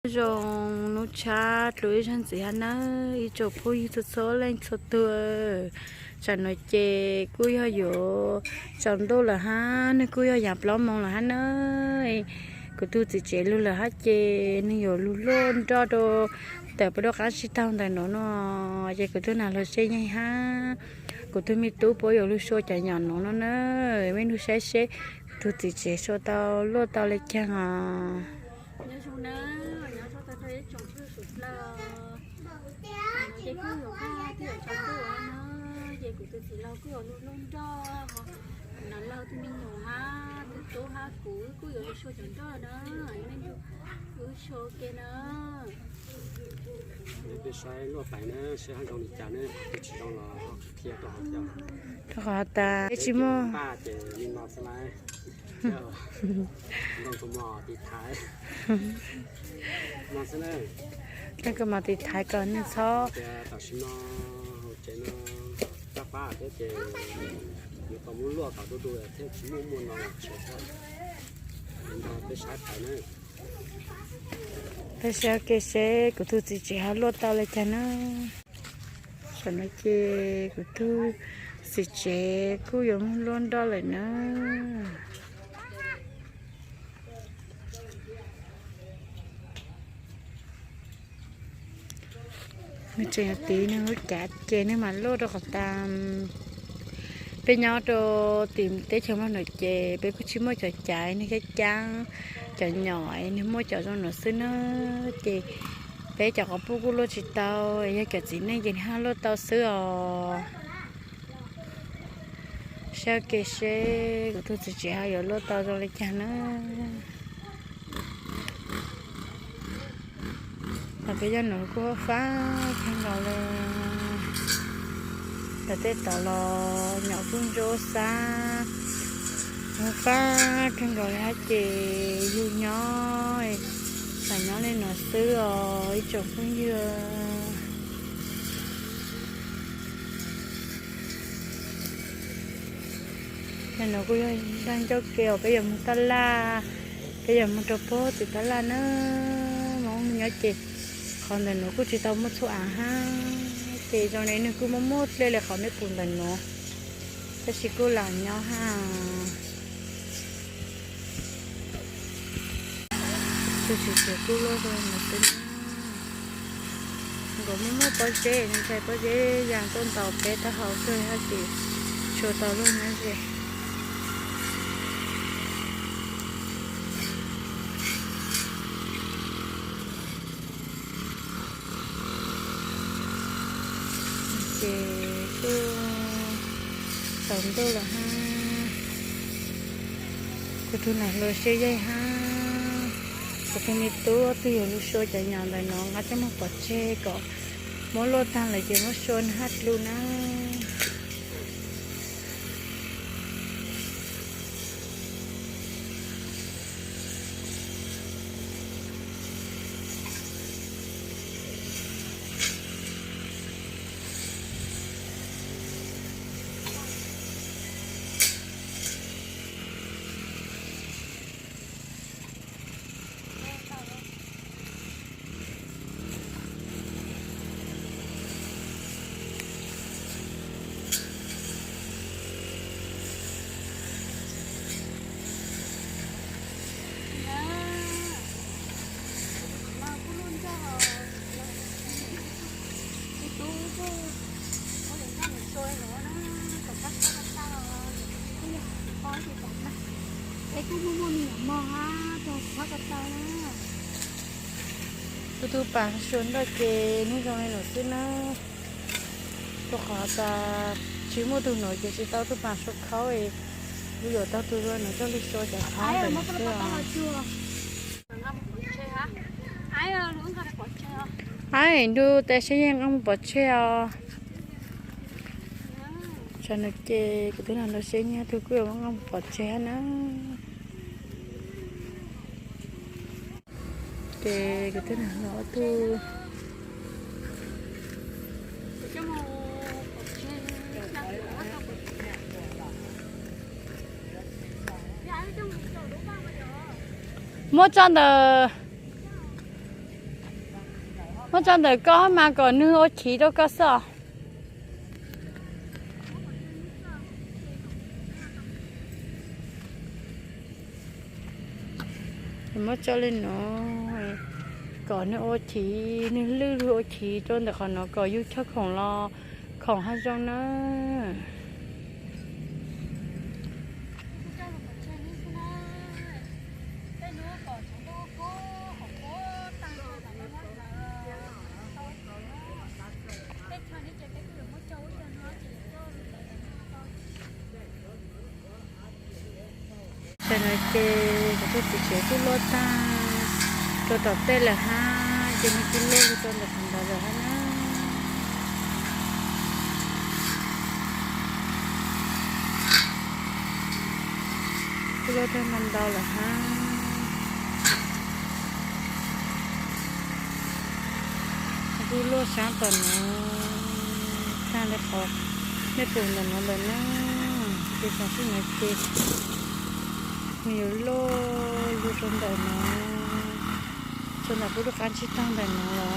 Nyob zoo hnub tshab dlua ib zaug ntxiv hab nawb ib tsoom phooj ywg txhua txhua leej txhua tug. Tsam no ces kuj yog yuav tsaus ntuj lawm hab, nws kuj yog yav plaub moos lawm hab nawb. Kuv tug txiv tsev lug lawm hab ces nws yuav lug luaj nroj rau tawm plaws rau qab tsib taug ntawm nuav no, ces kuv tug nam hluas Seb Yeej hab kuv tug me tub puab yuav lug sua cov nyom nuav no na. Mej lug saib seb kuv tug txiv tsev sua tau luaj tau le caag os. Nyob zoo na, nyob zoo tag nrho ib tsoom phooj ywg sawv dlawg. Ces kuj yuav tsaus ntuj na, ces kuv tug txiv laug kuj yuav lug luaj nroj, kuv nam laug tug me nyuam hab tug tub hab kuv kuj yuav lug sua cov nroj na. Mej lug sua ke na. Peb saib luaj pais na, saib hab zoo li cas ne, tug tsis zoo los qhia rau hauv cov. Rau qhov tas peb tsis muaj npaj ces li no xwb lauj. Ntoo kuv mos tiv thaiv no xwb na. Ntoo kuv mos tiv thaiv kom nws txhob. Tam sim no hauv tsev no rab fab thiab ces yuav tau muab luaj kom du du thiab tsis muaj muaj no los tsis txhob. Li no peb saib pais na. Peb saib ke seb kuv tug txiv tsev ho luaj tau le caag na. Tam no ces kuv tug txiv tsev kuj yuav moog luaj nroj lawm na. Nws tseem yuav tiv nws lub cav ces nws mam luaj rau qhov tas peb nyob rau tim teb chaws Nplog nuav ces peb kuj tsis muaj cov cav nws caab caab, cov nyom nws muaj cov zoo nuav xwb na. Ces peb cov quas puj kuj luaj tsis tau, yog cov txiv neej ces nws haj luaj tau xwb os. Saib ke seb kuv tug txiv tsev ho yuav luaj tau zoo li cas na. Hos peb zaj nuav kuj fab kawg nkaus li. Tom tej tod los nyom kuj ntsuab xab, fab kawg nkaus li hab ces yug nyob, tsuas nyob li nuav xwb os ib tsoom phooj ywg. Yog nuav kuj yog nraag ncauj ke uas peb yuav moog taj laj, peb yuav moog rau puag tim taj laj na. Moog nyob ces qhov ntawm nuav kuj tsis tau muaj txhua av hab, ces zoo li nwg kuj muaj muaj dlej li qhov nej pum ntawm nuav, tab sis kuj lam nyob hab. Tus txiv tsev kuj luaj zoo li nuav xwb. Nkaus muaj muaj pob zeb, ntshai pob zeb yaa tuaj ntaus peb taub hau kawg hab ces tshua tau luaj nyob ze. Ces kuj tsaus ntuj lawm hab. Kuv tug nam hluas Seb Yeej hab kuv tug me tub twb yuav lug sua cov nyom ntawm no, nqa coj moog pov tseg kom muab luaj taag lawm ces muab sua nwg hab dlua na. Kuv tug paas sua nroj ces nwg zoo li nuav xwb na, rua qhov tas tsis muaj tug nuav ces tsis tau tug paas sua khaub, kuv yuav tau tug zoo nuav coj lug sua cov khaub ntawm nuav xwb os. Aib, nrug tes Seb Yeej nqa mus pov tseg os. Tsam no ces kuv tug nam hluas Seb Yeej tug kuj yuav nqa mus pov tseg hab na. Ces kuv tug nam hluas ob tug muab tso ntawm Muab tso ntawm koj mas kom nws ua chiv rau koj xwb. Muab tso li no kom nws ua chiv, nws lwj ua chiv rau ntawm qhov no kom yus chob khoom los khoom ho zoo na. Tam no ces kuv tus txiv tsev kuj luaj tag rau tom tej lawm hab, ces nws kuj luaj rau ntawm qhov ntawd lawm hab na. Kuj luaj tag ntau ntau lawm hab. Kuj luaj sab tom no tag li qhov nej pum ntawm no lawm na. Ces tam sim no ces nws yuav luaj lug rau ntawm no, rau ntawm kuv lub qab ntsib taug ntawm no los.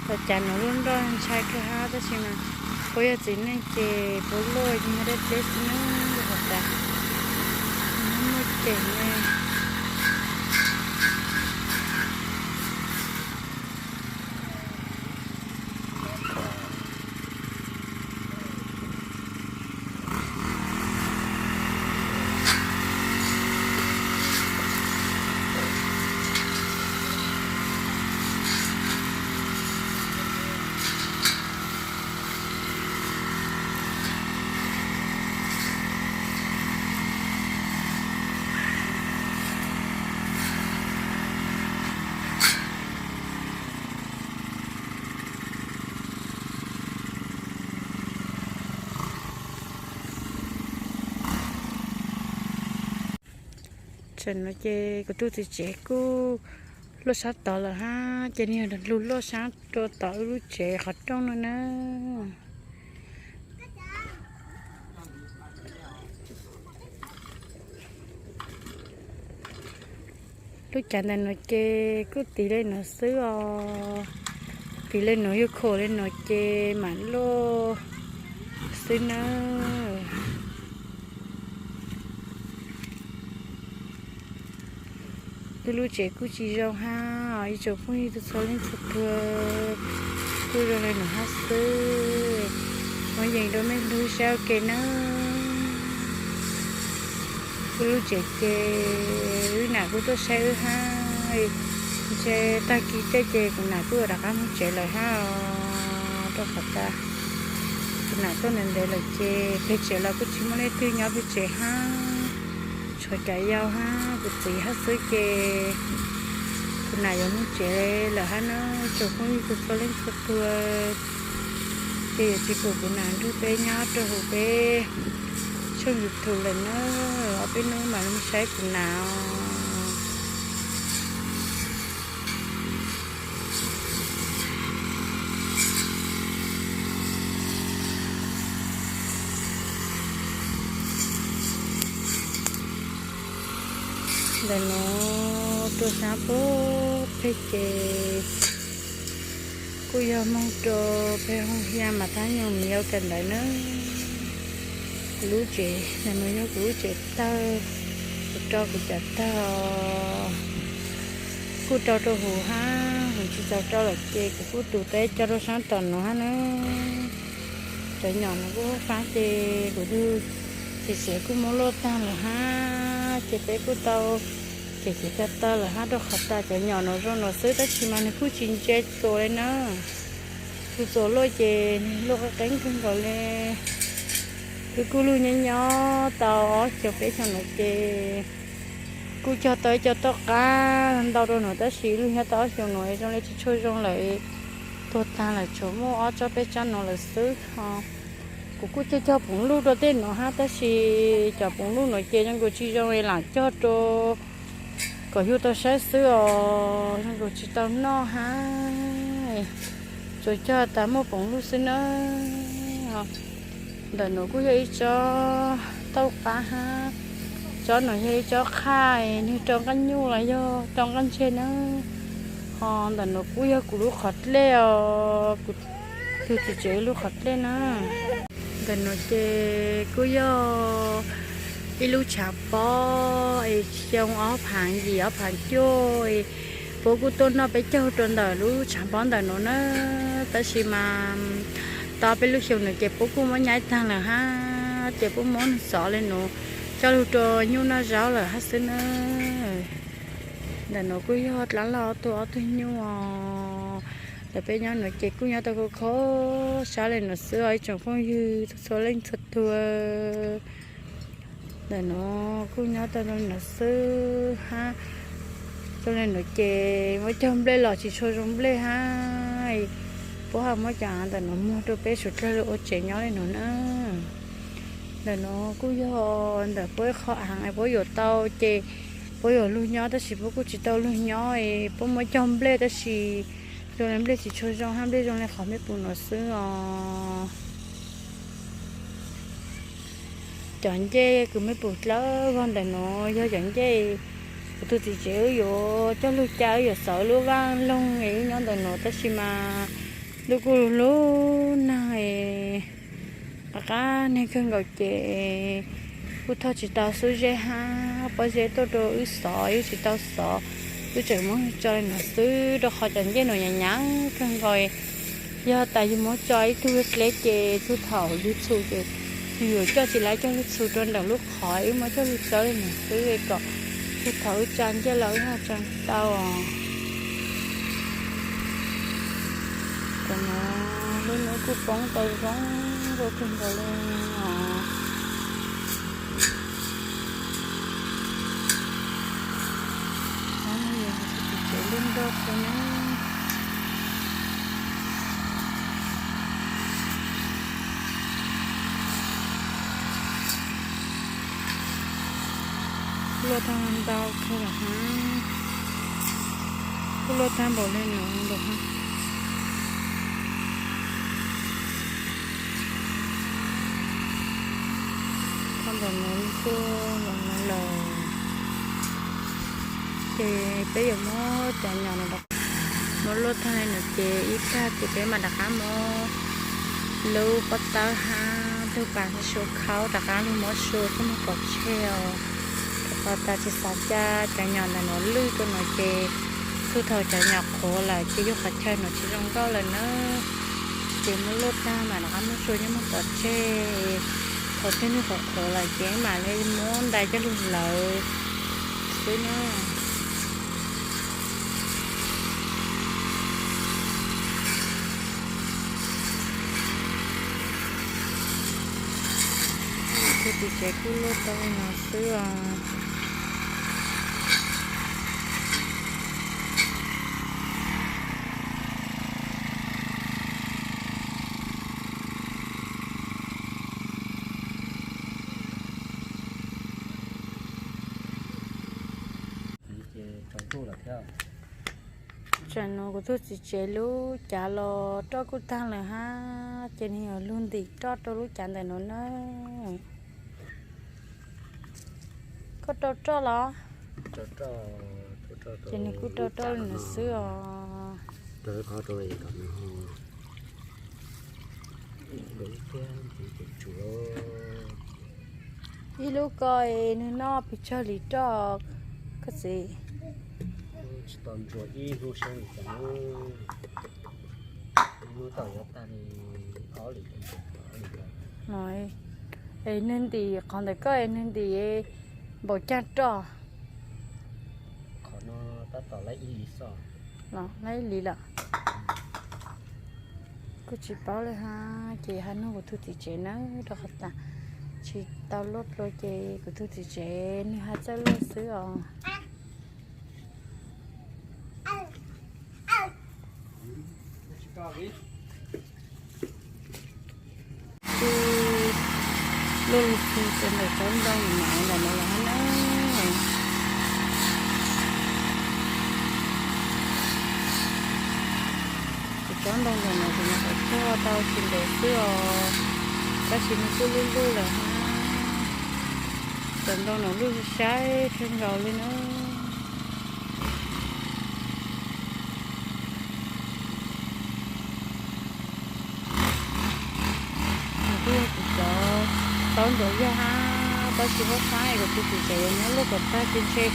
Thaum cas no lub nroj ntshai kawg hab tab sis mas puab yog txiv neej ces puab luaj yeej yog dab teb xwb na, yog has tas muaj cem ne. Tam no ces kuv tus txiv tsev kuj luaj sab tod lawm hab, ces nws yog lug luaj sab rau tom wb lub tsev qhov rooj no na. Lub cav ntawm no ces kuj tiv li no xwb os. Tiv li no, yug khom li no ces mam luaj xwb nawb. Wb lub tsev kuj tsis zoo hab, ib tsoom phooj ywg txhua leej txhua tug, kuj zoo li no hab xwb. Muab yees rau mej lug saib ua ke nawb. Wb lub tsev ces wb nam kuj tuaj saib wb hab. Ntshe tag kis tej ces kuv nam kuj yuav rov qab moog tsev lawm hab os. Rau qhov tas kuv nam tuaj ntev ntev lawm ces peg tsev los kuj tsis muaj leej twg nyob peg tsev hab, tshuav cov yau hab kuv txiv hab xwb ces kuv nam yuav moog tsev lawm hab nawb. Tsoom phooj ywg txhua leej txhua tug, ces yuav tsis pum kuv nam nrug peb nyob rau huv peb tshooj YouTube lawm nawb. Ob peb nub mam li saib kuv nam os. Ntawm no rau sab pug peg ces kuj yog moog rau peg Hooj Xya mas thab nyoog miv ua kawm ntawv nawb. Kuv lub tsev, ntawm no yog kuv lub tsev tawg, kuv rau kuv cov tawg kuj rau rau huv hab, huv tsis txaus rau lawm ces kuv kuj tus teb coj rau sab tom no hab nawb. Cov nyom no kuj faab ces kuv tug txiv tsev kuj muab luaj tag lawm hab, ces peb kuj tau cem txiv tag tawg lawm hab, rau qhov tas cov nyom no zoo no xwb tab sis mas nws kuj tsis ntse txuas li na. Tug txuas luaj ces nws luaj qeeb qeeb kawg nkaus li. Wb kuj lug nyob nyob tau ob xyoos peb xyoos no ces kuj cog tau ib co toj qab ntau rau no tab sis lug nyob tau ob xyoos no zoo li tsis tshua zoo lawm, tuag tag lawm, tsuas muaj ob tsob peb tsob no lawm xwb. Ho kuv kuj cog cog poom luj rau tej no hab tab sis cov poom luj no ces zoo nkaus tsis zoo li lam cog rau kom yug tau saib xwb os, zoo nkaus tsis tau noj hab, tsuas cog tas muaj poom luj xwb nawb. Ntawm nuav kuj yog ib tsob tauj qab hab, tsob nuav yog ib tsob qhaj, nwg rau nqaij nyuj los yog rau nqaij ntseg na. Ho ntawm nuav kuj yog kuv lub qhov dlej os, kuv tug txiv tsev lub qhov dlej na. Ntawm nuav ces kuj yog ib lub tshav pob es xyoo ob phaav yim ob phaav cuaj es puab kuj tuaj noj peb caug rua ntawm lub tshav pob ntawm nuav na. Tab sis mas tau peb lub xyoo nuav ces puab kuj muab nyaib taag lawm hab, ces puab muab nwg xov le nuav coj lug rua nyuj noj zaub lawm hab xwb na. Ntawm nuav kuj yog dlaab log ob tug ob tug nyuj os. Ntawm peb nyob nuav ces kuj nyob tau kho kho sab le nuav xwb os ib tsoom phooj ywg txhua leej txhua tug. Ntawm nuav kuj nyob tau le nuav xwb hab. Tau le nuav ces muab cog nplej los tsis tshua zoo nplej hab, puab ho muab cov ntawm nuav muag rua peb suav dlawg lug ua tsev nyob le nuav na. Ntawm nuav kuj yog ntawm puab qhov aav puab yuav tau ces puab yuav lug nyob tab sis puab kuj tsis tau lug nyob es puab muab cog nplej tab sis zoo le nplej tsis tshua zoo hab, nplej zoo le qhov mej pum nuav xwb os. Cov ncej kws mej pum dlawb vog ntawm nuav yog cov ncej kuv tug txiv tsev wb yuav coj lug ca, wb yuav xauv lub vaaj loog es wb nyob ntawm nuav tab sis mas lub kuj lug lug nag es qab qab neeg kawg nkaus ces kuj thoj tsis tau xub zeb hab pob zeb tuaj rua wb xov, wb tsis tau xov, wb tseem muab tso le nuav xwb rua qhov cov ncej nuav nyaav nyaav kawg nkaus. Yog tas yug muab tso ib tug dleb ces txug thaum yug txhum ces yug yuav coj tsis lawv coj lug txhum rua ntawm lub qhov wb muab coj lug tso le nuav xwb kom txug thaum wb tsa ncej los wb ho tsa tau os. Cov nuav lub nub kuj poob tau zoo nkauj kawg nkaus le os. Tsev lub nroj tau ne. Kuj luaj tag ntau kawg lawm hab. Kuj luaj tag npaum le nuav lawm hab. Tag npaum nuav kuj los nuav lawm. Ces peb yuav muab cov nyom no, muab luaj tag le nuav ces ib tag ces peb mam rov qab muab lub pob tawb hab tug pas sua khaub rov qab lug muab sua coj moog pov tseg os. Rau qhov tas tsis xav ca cov nyom ntawm nuav lwj rua nuav ces txug thaum cov nyom qhuav lawm ces yug qhov chaw nuav tsis zoo nkauj lawm na. Ces muab luaj tag mam rov qab muab sua coj moog pov tseg. Thaum twg nwg qhuav qhuav lawm ces mam le muab ntais coj lug lawv xwb na. Tug txiv tsev kuj luaj tau le no xwb os. Tsam nuav kuv tug txiv tsev lub cav los roj kuj tag lawm hab, ces nwg yuav lug ntim roj rau lub cav ntawm nuav na. Koj rau roj los? Ces nwg kuj rau roj le nuav xwb os. Ib lub ko es nwg noj pes tsawg lis roj koj txiv? Es nwg ntim qhov ntawm koj es nwg ntim npaum caag roj? Los laib ib lis lawm. Kuj tsis paub le hab, ces hab nug kuv tug txiv tsev nawb, rau qhov tas tsis tau luaj plua ces kuv tug txiv tsev nwg hab txawj luaj xwb os. Kuj luaj lug txug rau ntawm tsob ntoo no ntawm no los hab na. Kuv tsob ntoo ntawm no ces nws tau cog tau tsis ntev xwb os. Tab sis nws kuj luj luj lawm hab. Cov ntoo no luj saib kawg nkaus li na. Nws kuj yog kuv cov taub ntsuav yaj hab, tab sis huab sab es kuv tus txiv tseem yuav muab luaj kom tag ces ntshe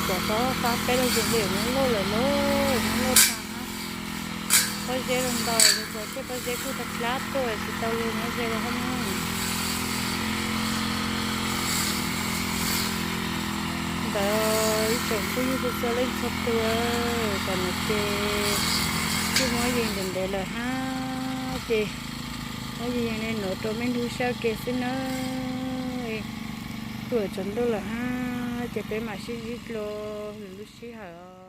cov taub fab peb los ces ntshe yuav muab luaj lawm lauj, muab luaj tag hab. Pob zeb los ntau, zoo nkaus tej pob zeb kuj tag plab tuaj tsis tau lug muab ze los hab na. Ntawd ib tsoom phooj ywg txhua txhua leej txhua tus, tam no ces kuj muab yees ntev ntev lawm hab, ces muab yees yees li no rau mej nrug saib ua ke xwb nawb. Kuj yuav tsaus ntuj lawm hab, ces peb mam sib ntsib dlua lwm lub sij hawm.